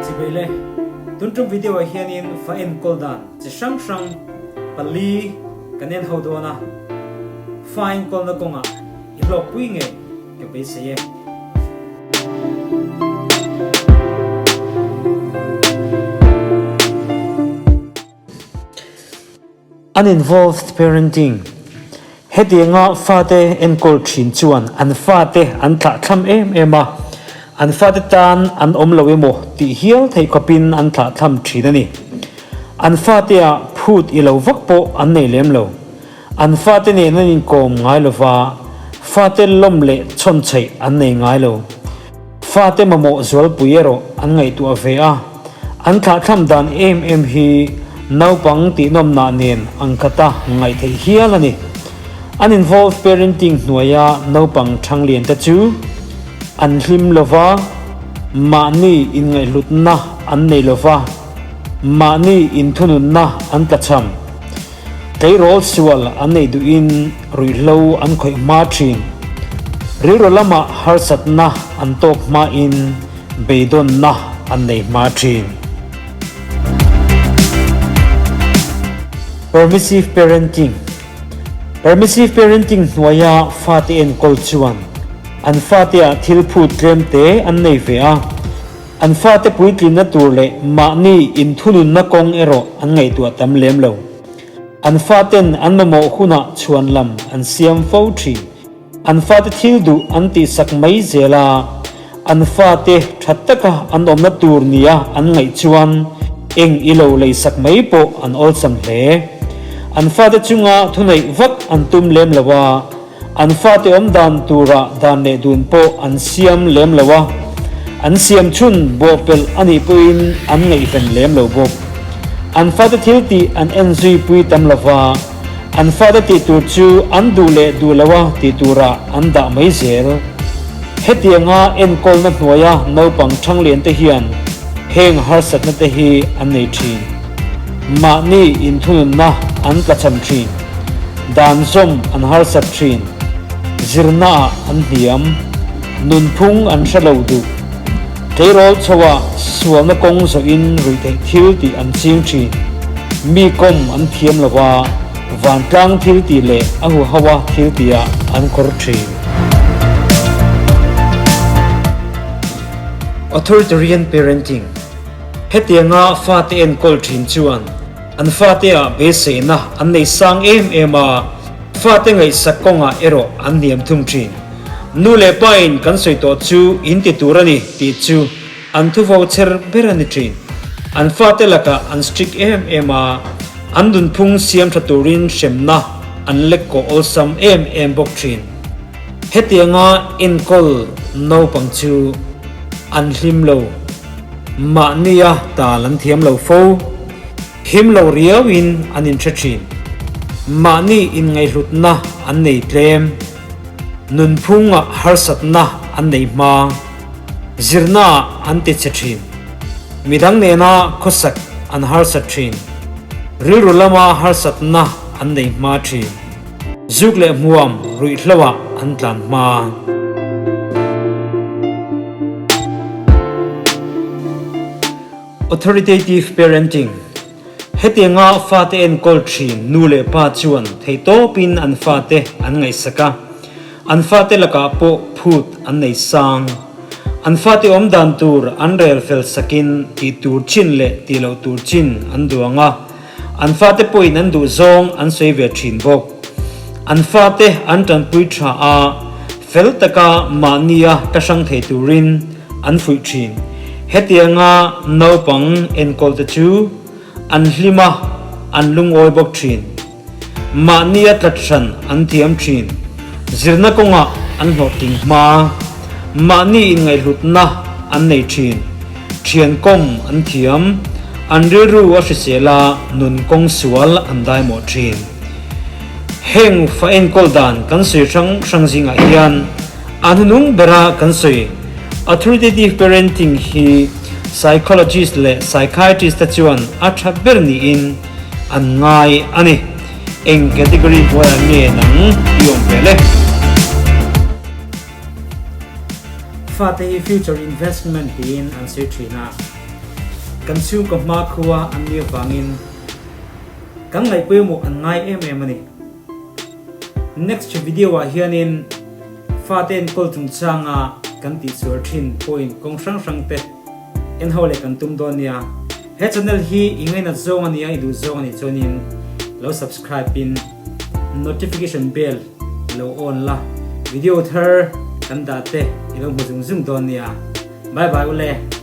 Chibai le, tun tum video ah hianin fa enkawl dan chi hrang hrang pali kan en ho dawn a, fa enkawlna kawngah i hlawkpui ngei ka beisei e. Uninvolved parenting, Hetianga fate enkawl thin chuan an fate an thlahthlam em em a, an fate tan an awm lo emaw tih hial theih khawpin an thlahthlam thin a ni. An fateah phut i lo vak pawh an nei lem lo. An fate nen an inkawm ngai lo va, fate lawm leh chhawnchhaih an nei ngai lo. Fate mamawh zualpui erawh an ngaihtuah ve a, an thlahthlam dan em em hi naupang tihnawmnah nen ang khata ngaih theih hial a ni. An involve parenting hnuaia naupang ṭhanglian te chu an hlim lo va, mahni inngaihhlutna an nei lo va, mahni inthununna an tlachham. Tleirawl sual an nei duhin ruihhlo an khawih hma thin. Rilru lamah harsatna an tawk hmain beidawnna an nei hma thin. Permissive Parenting Permissive parenting hnuaia fate enkawl chuan an fateah thil phut tlemte an nei ve a. An fate puitlinna tur leh mahni inthununna kawng erawh an ngaihtuah tam lem lo. An faten an mamawh hunah chhuan lam an siam fo thin. An fate thil duh an tihsak mai zel a, an fate tha taka an awmna tur nia an ngaih chuan eng i lo leisak mai pawh an awlsam hle. An fate chunga thuneih vak an tum lem lo a, An fate awm dan turah dan leh dun pawh an siam lem lo a, an siam chhun bawhpelh a nih pawhin an ngaihven lem lo bawk. An fate thil tih an en zui pui tam lo va, an fate tih tur chu an duh leh duh lo a tih turah an dah mai zel. Hetianga enkawlna hnuaia naupang ṭhanglian te hian heng harsatna te hi an nei ṭhin. Mahni inthununna an tlachham ṭhin. Dan zawm an harsat thin, zirnaah an hniam, nunphung an hre lo duh. Tleirawl chhoah sualna kawng zawhin ruihtheih thil tih an ching thin. Mi kawm an thiam lo a, vantlang thil tih leh a huhoa thil tihah an khawr thin. Authoritarian Parenting, Hetianga fate enkawl thin chuan An fateah beiseina an nei sang em em a, fate ngaihsak kawngah erawh an hniam thung thin. Nu leh pain kan sawi tawh chu in ti tur a ni tih chu an thuvo cher ber a ni thin. An fate lakah an strict em em a, an nunphung siam tha turin hremna an lek kawh awlsam em em bawk thin. Hetianga enkawl naupang chu an hlim lo, mahnia tal an thiam lo fo. Him lo riauin an inhre thin. Mahni inngaihhlutna an nei tlem. Nunphungah harsatna an nei hma. Zirnaah an ti che thin. Midang nena khawsak an harsat thin. Rilru lama harsatna an nei hma thin. Zuk leh hmuam ruihhloah an tlan hma. Authoritative Parenting, Hetianga fate enkawl thin nu leh pa chuan theihtawpin an fate an ngaihsak a, an fate lakah pawh phut an nei sang. An fate awm dan tur an rel fel sakin tih tur chin leh tih loh tur chin an duang a, an fate pawhin an duh zawng an sawi ve thin bawk. An fate an tanpui tha a, fel taka mahnia ka hrang thei turin an fuih thin. Hetianga naupang enkawlte chu an hlim a, an lungawi bawk thin. Mahnia tlat hran an thiam thin. Zirna kawngah an hlawhtling hma. Mahni inngaihhlutna an nei thin. Thian kawm an thiam. An rilru a hrisel a, nun kawng sual an daimawh thin. Heng fa enkawl dan kan sawi hrang hrang zingah hian a hnunung bera kan sawi authoritative parenting hi psychologist leh psychiatrist te chuan a tha ber niin an ngai a ni. Eng category hnuaiah nge nang i awm ve le? Fate hi future investment tiin an sawi thin a. Kan chhungkaw hmakhua an nih avangin kan ngaih pawimawh an ngai em em a ni. Next video ah hianin fate enkawl chungchanga kan tihsual thin point kawng hrang hrang te en ho leh kan tum dawn nia. He channel hi i ngainat zawng a nia i duh zawng a nih chuanin lo subscribe in notification bell lo on la video thar kan dah te i lo hmu zung zung dawn nia. Bye bye ule.